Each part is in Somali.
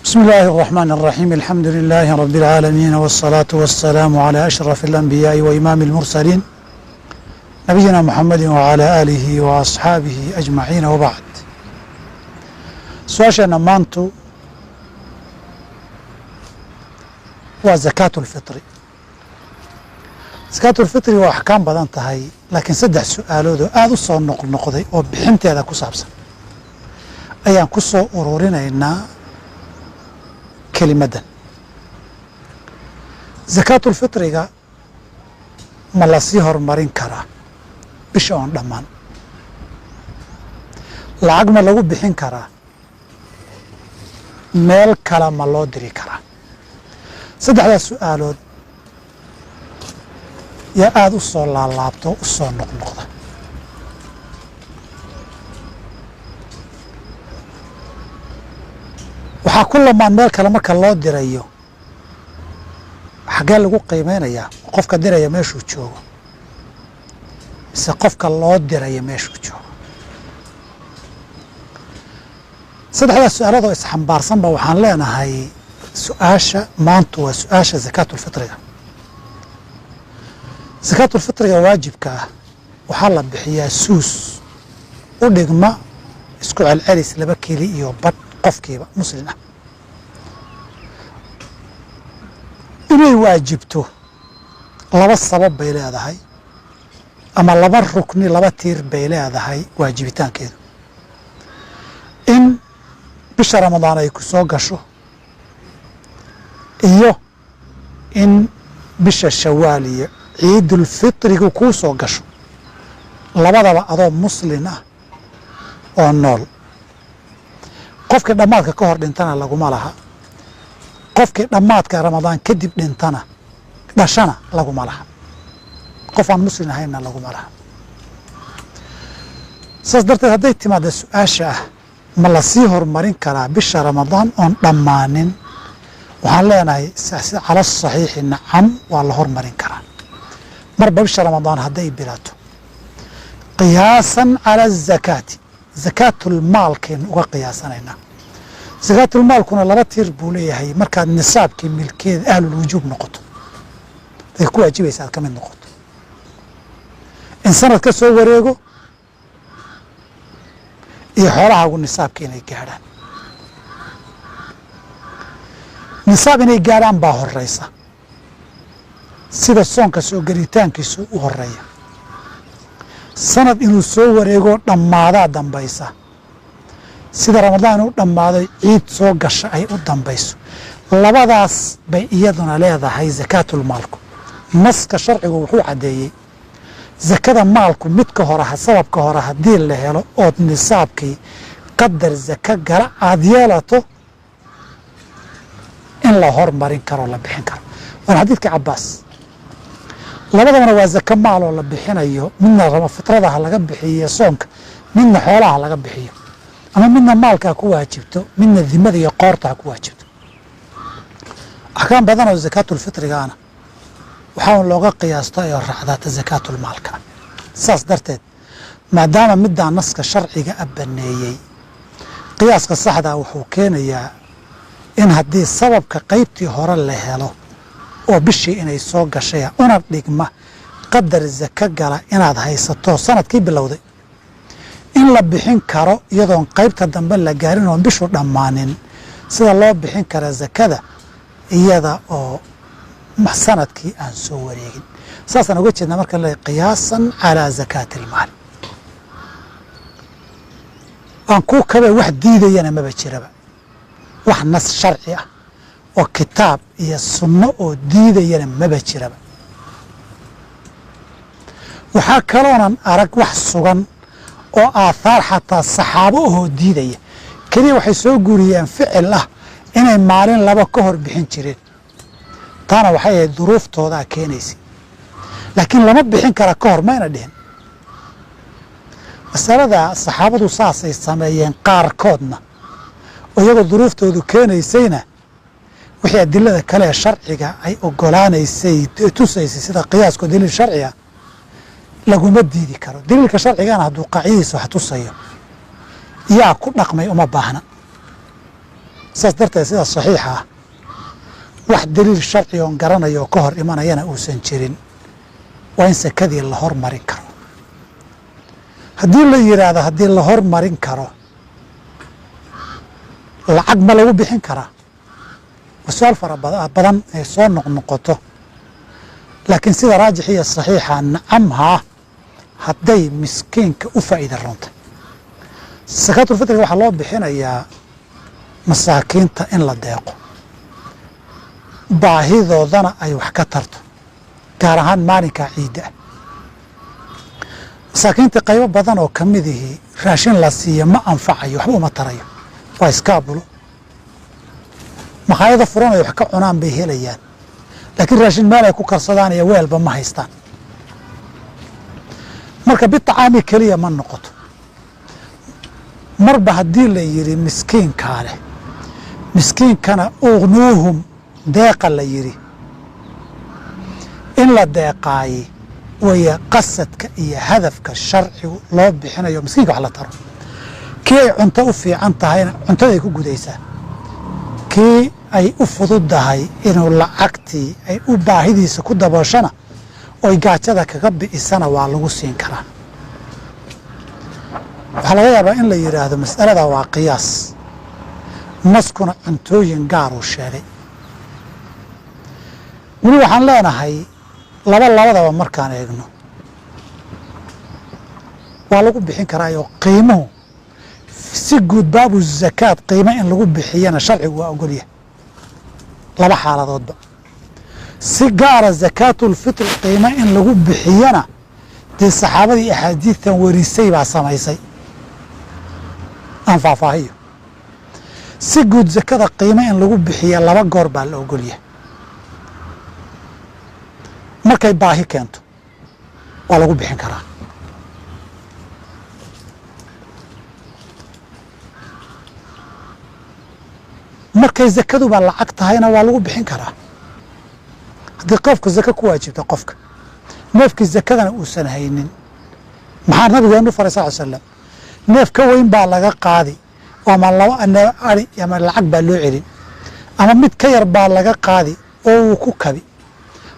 بسم الله الرحمن الرحيم، الحمد لله رب العالمين، والصلاة والسلام على أشرف الأنبياء وإمام المرسلين، نبينا محمد وعلى آله وأصحaabihi أجمaعiin، وبعد. Su-aasheena maantu waa zakaat اlfitri. Zakaat ulfitri waa axkaam badan tahay, laakiin saddex su-aalood oo aada u soo noqnoqday oo bixinteeda ku saabsan ayaan ku soo ururinaynaa kelimaddan. Zakaatulfitriga ma lasii horumarin karaa bisha oon dhammaan? Lacag ma lagu bixin karaa? Meel kale ma loo diri karaa? Saddexdaas su-aalood yaa aada u soo laalaabto, u soo noqnoqda. Waxaa ku lamaan meel kale marka loo dirayo, xaggee lagu qiimeynayaa? Qofka diraya meeshuu joogo mise qofka loo diraya meeshuu joogo? Saddexdaas su-aalood oo isxambaarsanba waxaan leenahay su-aasha maantu waa su-aasha zakaatulfitriga. Zakaatulfitriga waajibka ah waxaa la bixiyaa suus u dhigma isku celcelis 2 kiili iyo badh qofkiiba muslin ah. Inay waajibto laba sabab bay leedahay, ama laba rukni, laba tiir bay leedahay waajibitaankeedu: in bisha Ramadaan ay ku soo gasho iyo in bisha Shawaal iyo Ciidulfitrigu kuu soo gasho, labadaba adoo muslin ah oo nool. Qofkii dhammaadka ka hor dhintana laguma laha, qofkii dhammaadka Ramadaan kadib dhintana, dhashana laguma laha, qof aan muslin ahaynna laguma laha. Saas darteed, hadday timaada su-aasha ah ma lasii horumarin karaa bisha Ramadaan oon dhammaanin, waxaan leenahay cala saxiixi nacam, waa la hormarin karaa marba bisha Ramadaan hadday bilato, qiyaasan cala azakaati. Zakaatulmaalkaynu uga qiyaasanaynaa. Zakaatulmaalkuna laba tiir buu leeyahay: markaad nisaabkii milkeeda ahlulwujuub noqoto, dadka ku waajibaysa aad ka mid noqoto, in sanad ka soo wareego iyo xoolahaagu nisaabka inay gaadhaan. Nisaab inay gaadhaan baa horeysa, sida soonka soo gelitaankiisu u horeeya. Sanad inuu soo wareegoo dhammaadaa dambaysa, sida Ramadaan u dhammaaday ciid soo gasha ay u dambayso. Labadaas bay iyaduna leedahay zakaatulmaalku. Naska sharcigu wuxuu caddeeyey zakada maalku midka hore, sababka hore haddii la helo ood nisaabkii qadar zaka gala aada yeelato, in la hormarin karoo la bixin karo. Waana xadiidka Cabaas. Labadabana waa zaka maaloo la bixinayo: midna fitrada ha laga bixiyo soonka, midna xoolaha laga bixiyo, ama midna maalka ha ku waajibto, midna dimada iyo qoorta ha ku waajibto. Axkaam badan oo zakaatulfitrigaana waxaa looga qiyaasta oo raacdaata zakaatulmaalka. Saas darteed, maadaama middaa naska sharciga a baneeyey, qiyaaska saxdaa wuxuu keenayaa in haddii sababka qaybtii hore la helo oo bishii inay soo gashay una dhigma qadar zaka gala inaad haysato sanadkii bilowday, in la bixin karo iyadoon qaybta dambe la gaarin oon bishu dhammaanin, sida loo bixin kara zakada iyada oo sanadkii aan soo wareegin. Saasaan uga jeednaa marka le qiyaasan calaa zakaati ilmaal. Aan kuu kabe, wax diidayana maba jiraba, wax nas sharci ah oo kitaab iyo sunno oo diidayana maba jiraba. Waxaa kaloonan arag wax sugan oo aathaar xataa saxaabo ahoo diidaya. Keliya waxay soo guuriyeen ficil ah inay maalin laba ka hor bixin jireen, taana waxay ahayd duruuftoodaa keenaysay, laakiin lama bixin kara ka hor mayna dhihin. Masalada saxaabadu saasay sameeyeen qaarkoodna oo iyagoo duruuftoodu keenaysayna, wixii adilada kale ee sharciga ay ogolaanaysay, tusaysay, sida qiyaasko daliil sharci ah laguma diidi karo. Daliilka sharcigana hadduu qaacidadiisa wax tusayo, yaa ku dhaqmay uma baahna. Saas darteed sida saxiixa ah wax daliil sharci oon garanayo oo ka hor imanayana uusan jirin, waa in sakadii la hormarin karo. Haddii la yidhaahdo haddii la hormarin karo lacag ma lagu bixin karaa? Waa su-aal fara badan ay soo noqnoqoto, laakiin sida raajix iyo saxiixa nacamhaa hadday miskiinka u faa'iida roonta. Sakaatulfitriga waxaa loo bixinayaa masaakiinta in la deeqo, baahidoodana ay wax ka tarto, gaar ahaan maalinkaa ciidda ah. Masaakiinta qaybo badan oo ka mid ihii raashin la siiyo ma anfacayo, waxba uma tarayo, waa iskaabulo. Makhaayado furan ay wax ka cunaan bay helayaan, laakiin raashin meel ay ku karsadaan iyo weelba ma haystaan. Marka bitacaami keliya ma noqoto. Marba haddii la yidhi miskiinkaa leh, miskiinkana uqnuuhum deeqa la yidhi, in la deeqaaye weeye qasadka iyo hadafka sharcigu loo bixinayo miskiinka wax la taro. Kii ay cunto u fiican tahayna cuntaday ku gudaysaa, kii ay u fududahay inuu lacagtii ay u baahidiisa ku dabooshana oy gaajada kaga bi'isana waa lagu siin karaa. Waxaa laga yaabaa in la yidhaahdo mas'alada waa qiyaas, naskuna cuntooyin gaaruu sheegay. Weli waxaan leenahay labadaba markaan eegno waa lagu bixin karaa, oo qiimuhu si guud baabu zakaad qiimo in lagu bixiyana sharcigu waa ogolyahay laba xaaladoodba. Si gaara zakaatulfitri qiimo in lagu bixiyana dee saxaabadii axaadiidtan warisay baa samaysay, aan faahfaahiyo. Si guud zakada qiimo in lagu bixiya laba goor baa la ogolyahay. Markay baahi keento waa lagu bixin karaa. Markay zakaduba lacag tahayna waa lagu bixin karaa. Haddii qofku zaka ku waajibta, qofka neefkii zakadana uusan haynin, maxaa nabigeenu faray sal ly slam? Neef ka weyn baa laga qaadi, ama laba ari ama lacag baa loo celin, ama mid ka yar baa laga qaadi oo uu ku kabi.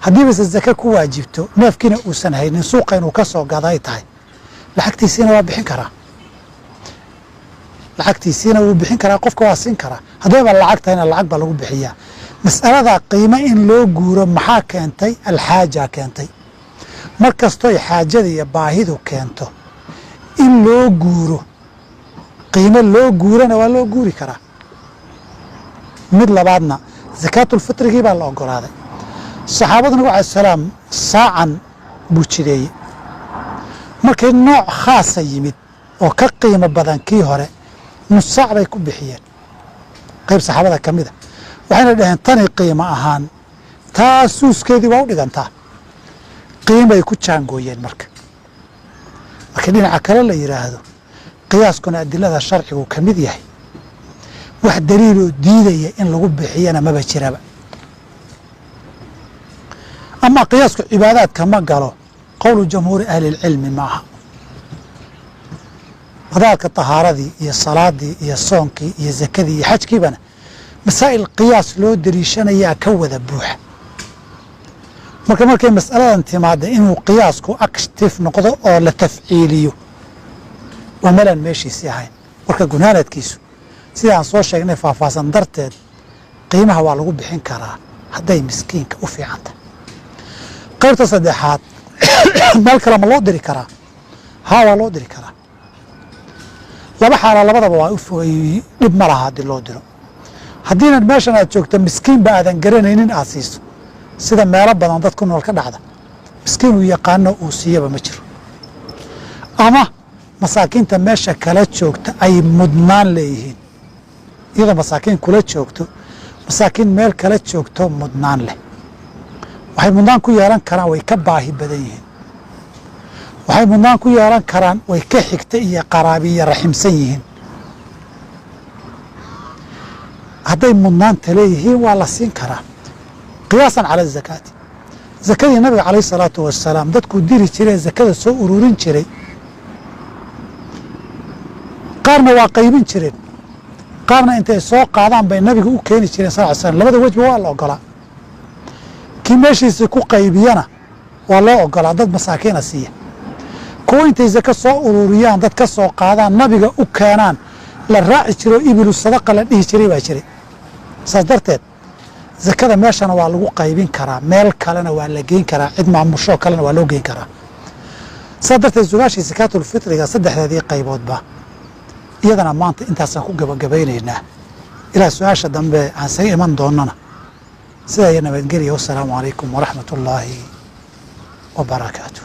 Haddiibase zaka ku waajibto neefkiina uusan haynin, suuqa inuu ka soo gada ay tahay, lacagtiisiina waa bixin karaa, lacagtiisiina wuu bixin karaa, qofka waa siin karaa. Haddayba lacag tahayna lacag baa lagu bixiyaa. Mas'alada qiimo in loo guuro maxaa keentay? Alxaaja keentay. Mar kastoy xaajada iyo baahidu keento in loo guuro, qiimo loo guurana waa loo guuri karaa. Mid labaadna zakaatulfitrigii baa la ogolaaday. Saxaabadu nabig alay salaam saacan buu jideeyey. Markay nooc khaasa yimid oo ka qiimo badan kii hore, nus saac bay ku bixiyeen qayb saxaabada ka mida. Waxayna dhaheen tani qiimo ahaan taa suuskeedii waa u dhigantaa, qiimay ku jaangooyeen. Marka markii dhinaca kale la yidhaahdo qiyaaskuna adilada sharcigu ka mid yahay, wax daliiloo diidaya in lagu bixiyana maba jiraba. Ama qiyaasku cibaadaadka ma galo, qowlu jamhuuri ahlilcilmi ma aha. Madaarka tahaaradii iyo salaadii iyo soonkii iyo zakadii iyo xajkiibana masaa'il qiyaas loo dariishanayaa ka wada buuxa. Marka markay mas'aladan timaada inuu qiyaasku active noqdo oo la tafciiliyo waa meelaan meeshiisii ahayn. Warka gunaanadkiisu sida aan soo sheegnay faahfaahsan darteed, qiimaha waa lagu bixin karaa hadday miskiinka u fiican tahay. Qaybta saddexaad, meel kale ma loo diri karaa? Haa, waa loo diri karaa. Laba xaala labadaba waa dhib ma laha haddii loo diro. Haddiina meeshan aad joogto miskiinba aadan garanaynin aad siiso, sida meelo badan dad ku nool ka dhacda, miskiin uu yaqaano uu siiyaba ma jiro, ama masaakiinta meesha kala joogta ay mudnaan leeyihiin, iyadoo masaakiin kula joogto, masaakiin meel kala joogto mudnaan leh, waxay mudnaan ku yeelan karaan way ka baahi badan yihiin, waxay mudnaan ku yeelan karaan way ka xigta iyo qaraabiyo raximsan yihiin. Hadday mudnaanta leeyihiin waa la siin karaa qiyaasan cala azakaati. Zakadii nabiga calayh isalaatu wasalaam dadkuu diri jiray, zakada soo ururin jiray, qaarna waa qaybin jireen, Qaarna intay soo qaadaan bay nabiga u keeni jireen sal ly slam. Labada wejba waa la ogolaa. Kii meeshiisii ku qaybiyana waa loo ogolaa, dad masaakiina siiya. Kuwa intay zaka soo ururiyaan dad ka soo qaadaan nabiga u keenaan la raaci jiro, ibilu sadaqa la dhihi jiray baa jiray. Saas darteed zakada meeshana waa lagu qaybin karaa, meel kalena waa la geyn karaa, cid maamushoo kalena waa loo geyn karaa. Saas darteed sugaashii sakaatulfitriga saddexdeedii qayboodba iyadana maanta intaasaan ku gabagabaynaynaa. Ilaa su-aasha dambe aan saga iman doonana sidaa iyo nabadgelya. Wassalaamu calaykum waraxmat ullaahi wa barakaatu.